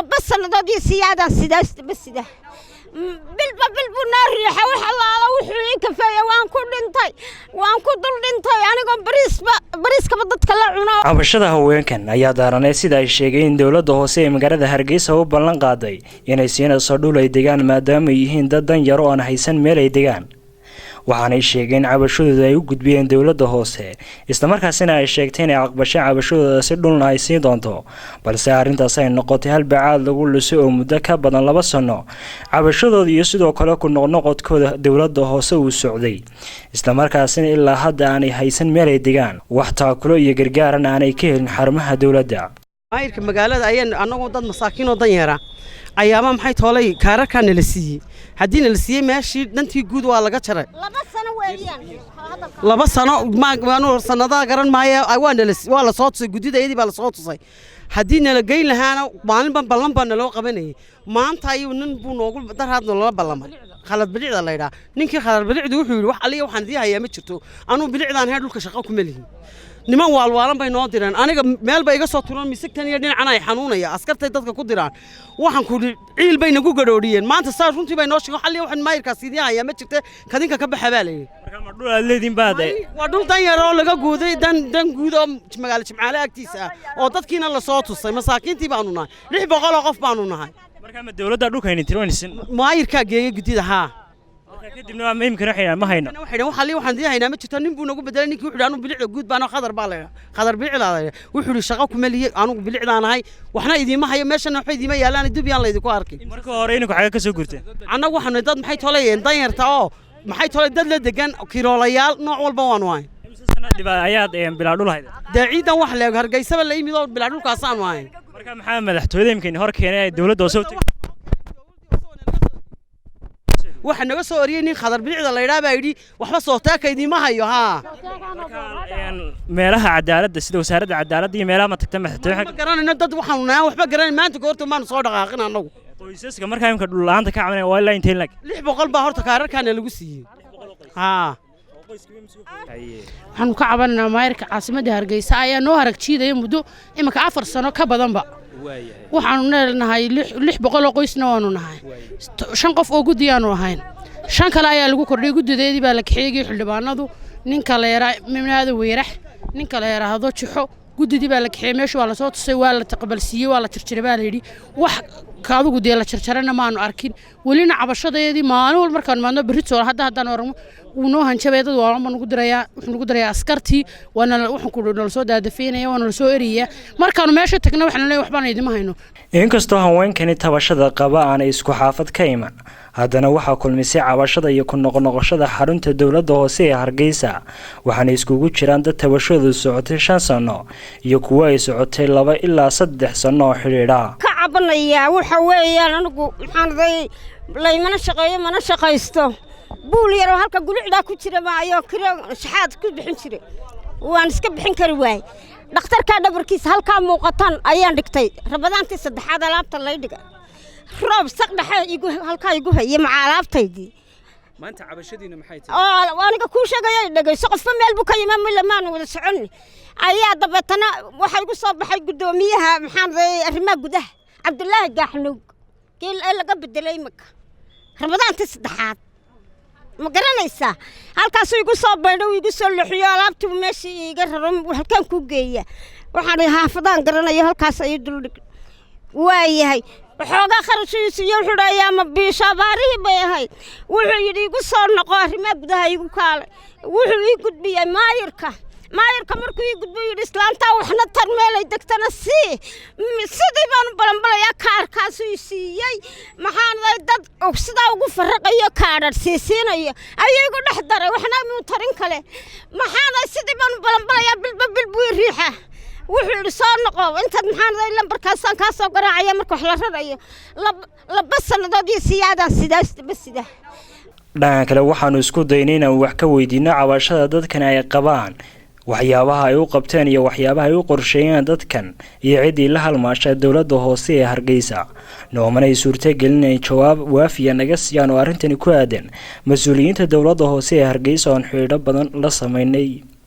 2 sannadood iyo siyaadaan sidaas daba sida. Bilba bil buu noo riixa. Wax allaala wuxuu ii kafeeye, waan ku dhintay, waan ku dul dhintay, anigoo bariisba bariiskaba dadka la cuno. Cabashada haweenkan ayaa daaranay sida ay sheegay in dowladda hoose ee magaalada Hargeysa u ballan qaaday inay siinayso dhul ay degaan, maadaama ay yihiin dad dan yaro oo aan haysan meel ay degaan. Waxaanay sheegeen cabashadooda ay u gudbiyeen dowladda hoose, islamarkaasina ay sheegtay inay aqbashay cabashadooda si dhulna ay siin doonto, balse arrintaas ay noqotay hal bacaad lagu lisay oo muddo ka badan 2 sano cabashadooda iyo sidoo kale ku noqnoqodkooda dowladda hoose uu socday, islamarkaasina ilaa hadda aanay haysan meel ay degaan, wax taakulo iyo gargaaran aanay ka helin xarumaha dowladda. Maayirka magaalada ayaan annagoo dad masaakiinoo dan yara ayaaba maxay toolay kaararkaa nala siiyey. Haddii nala siiyey, meeshii dhantii guud waa laga jaray. 2 sano weeyaan. 2 sano maanu sanadaha garan maayo. Waa nala waa la soo tusay, guddidayadii baa la soo tusay. Haddii nala geyn lahaana, maalinban ballan baa naloo qabanayay. Maanta ayuu nin buu noogu daraad nalala ballamay, Khalad Bilicda laydhaa. Ninkii Khalad Bilicdu wuxuu yidhi: "Wax aliya waxaan idii hayaa ma jirto, anuu bilicdaan hayn, dhulka shaqo kuma lihin." Niman waalwaalan bay noo direen. Aniga meel bay iga soo turan, misigtan iyo dhinacan ay xanuunaya, askartay dadka ku diraan. Waxaan ku idhi, ciil bay nagu gadhoodhiyeen maanta. Saa runtii bay noo sheegeen. Xalliya waxaan maayirkaas idii hayaa ma jirte, kadinka ka baxa baa layidhi. Dhul aad leediin baad? Waa dhul dan yar oo laga guuday, dan guud oo magaalo Jimcaale agtiisa ah, oo dadkiina lasoo tusay. Masaakiintii baanu nahay, 600 oo qof baanu nahay. Marka ma dowladda dhulkayni tiroonaysin? Maayirkaa geeyey guddida, haa. Kadibna imikana waxay ma hayno. Waxay dhaheen: "Wax alli waxaan idii haynaa ma jirto." Nin buu nagu bedelay. Ninkii wuxuu yidhi: "Anugu bilicda guud baan." Khadar baa laydhaa, Khadar Bilicdaa laydhaa. Wuxuu yidhi: "Shaqo kuma liye, anugu bilicdaan ahay, waxna idiima hayo, meeshana waxba idiima yaalaan, dub yaan laydinku arkin." Marka hore ininku xaga ka soo gurteen? Annagu waxaanu dad maxay tolayeen danyarta oo maxay tolay dad la degan, kiroolayaal nooc walba waanu ahay. Ayaad bilaa dhul hayda? Dee ciidan wax leego Hargeysaba la yimid oo bilaa dhulkaasaanu ahayn. Marka maxaa madaxtooyada imika hor keenay ay dowladda hoose u Waxa naga soo oriyey nin Khadar Bilicda laydhaa baa yidhi: "Waxba sootaaka idiima hayo." Haa. Meelaha cadaaladda, sida wasaaradda cadaaladda iyo meelaha ma tagta madaxtooyaha? Ma garanayno, dad waxaanu nahay waxba garanay. Maanta goorta maanu soo dhaqaaqin annagu. Qoysaska markaa imika dhul la'aanta ka cabanaya waa ilaa intee lag? 600 baa horta kaararkaana lagu siiyey, haa. Waxaanu ka cabanaynaa maayirka caasimadda Hargeysa ayaa noo harag jiidaya muddo iminka 4 sano ka badanba. Waxaanu leenahay 600 oo qoysna waanu nahay. Shan qof oo guddiyaanu ahayn, shan kale ayaa lagu kordhiyey. Guddideedii baa la kaxeegayey xildhibaanadu, ninka la yaraa Minaada Weyrax, ninka la yaraahdo Jixo. Guddidii baa la kaxeeyey, meesha waa lasoo tusay, waa la taqbalsiiyey, waa la jarjaray baa la yidhi. Wax ka adigu dee la jarjarana maanu arkin welina. Cabashadeedii maalin walba markaanu maadno berritool hadda haddaan oragno, wuu noo hanjabaya, dad waalan nagu dirayaa, wuxuu nagu dirayaa askartii, waana wuxuu ku nala soo daadafeynaya, waana la soo eriyaya. Markaanu meesha tagna waxaanu leeyahay: "Waxbaan idima hayno." Inkastoo haweenkani tabashada qaba aanay isku xaafad ka iman, haddana waxaa kulmisay cabashada iyo ku noqnoqoshada xarunta dowladda hoose ee Hargeysa. Waxaana iskugu jiraan dad tabashadu socotay 5 sano iyo kuwo ay socotay 2 ilaa 3 sano oo xidhiidha. Ka cabanayaa waxa weeyaan, anigu maxaan day, laymana shaqeeyo, mana shaqaysto. Buul yaroo halka gulucdaa ku jira maayo, kiro shaxaad ku bixin jiray, waan iska bixin kari waayey. Dhakhtarkaa dhabarkiisa halkaa muuqatan ayaan dhigtay. Rabadaantii saddexaad alaabta lay dhiga, roob saq dhexe igu halkaa igu hayay maca alaabtaydii. Maanta cabashadiina maxay tahay? Oo aniga kuu sheegaya, dhegayso. Qofba meel buu ka yima, mila maanu wada socon. Ayaa dabeetana waxaa igu soo baxay guddoomiyaha maxaan day arrimaha gudaha, Cabdulaahi Gaaxnuug, kii laga bedelay imika, Ramadaantii saddexaad, ma garanaysaa? Halkaasuu igu soo baydho, igu soo lexiyo, alaabtuu meeshii iiga raro. "Halkaan kuu geeya?" Waxaan haafadaan garanayo, halkaas ayuu duldhig waayahay. Waxoogaa kharashiisu iyo wuxuu dhahayaa ma biisho, abaarihii bay ahayd. Wuxuu yidhi: "Igu soo noqo, arrimaha gudaha igu kaale." Wuxuu ii gudbiyey maayirka. Maayirka markuu ii gudbiyo, yidhi: "Islaantaa waxna tar, meelay degtana sii." Sidii baanu balanbalayaa, kaarkaasuu i siiyey. Maxaan dad sidaa ugu faraqayo, kaadhadh siisiinayo ayuu igu dhex daray, waxna muu tarin kale. Maxaan sidii baanu balanbalayaa, bilba bil buu i riixa. Wuxuu yidhi: "Soo noqo intaad." Maxaan lambarkaasaan kaa soo garaacaya marka wax la rarayo. 2 sannadood iyo siyaadaan sidaas daba sida. Dhanka kale, waxaanu isku daynay inaan wax ka weydiino cabashada dadkan ay qabaan, waxyaabaha ay u qabteen iyo waxyaabaha ay u qorsheeyeen dadkan iyo ciddii la halmaasha dowladda hoose ee Hargeysa. Noomanay suurtagelin inay jawaab waafiya naga siiyaan oo arrintani ku aadan mas-uuliyiinta dowladda hoose ee Hargeysa oon xidhiidho badan la sameynay.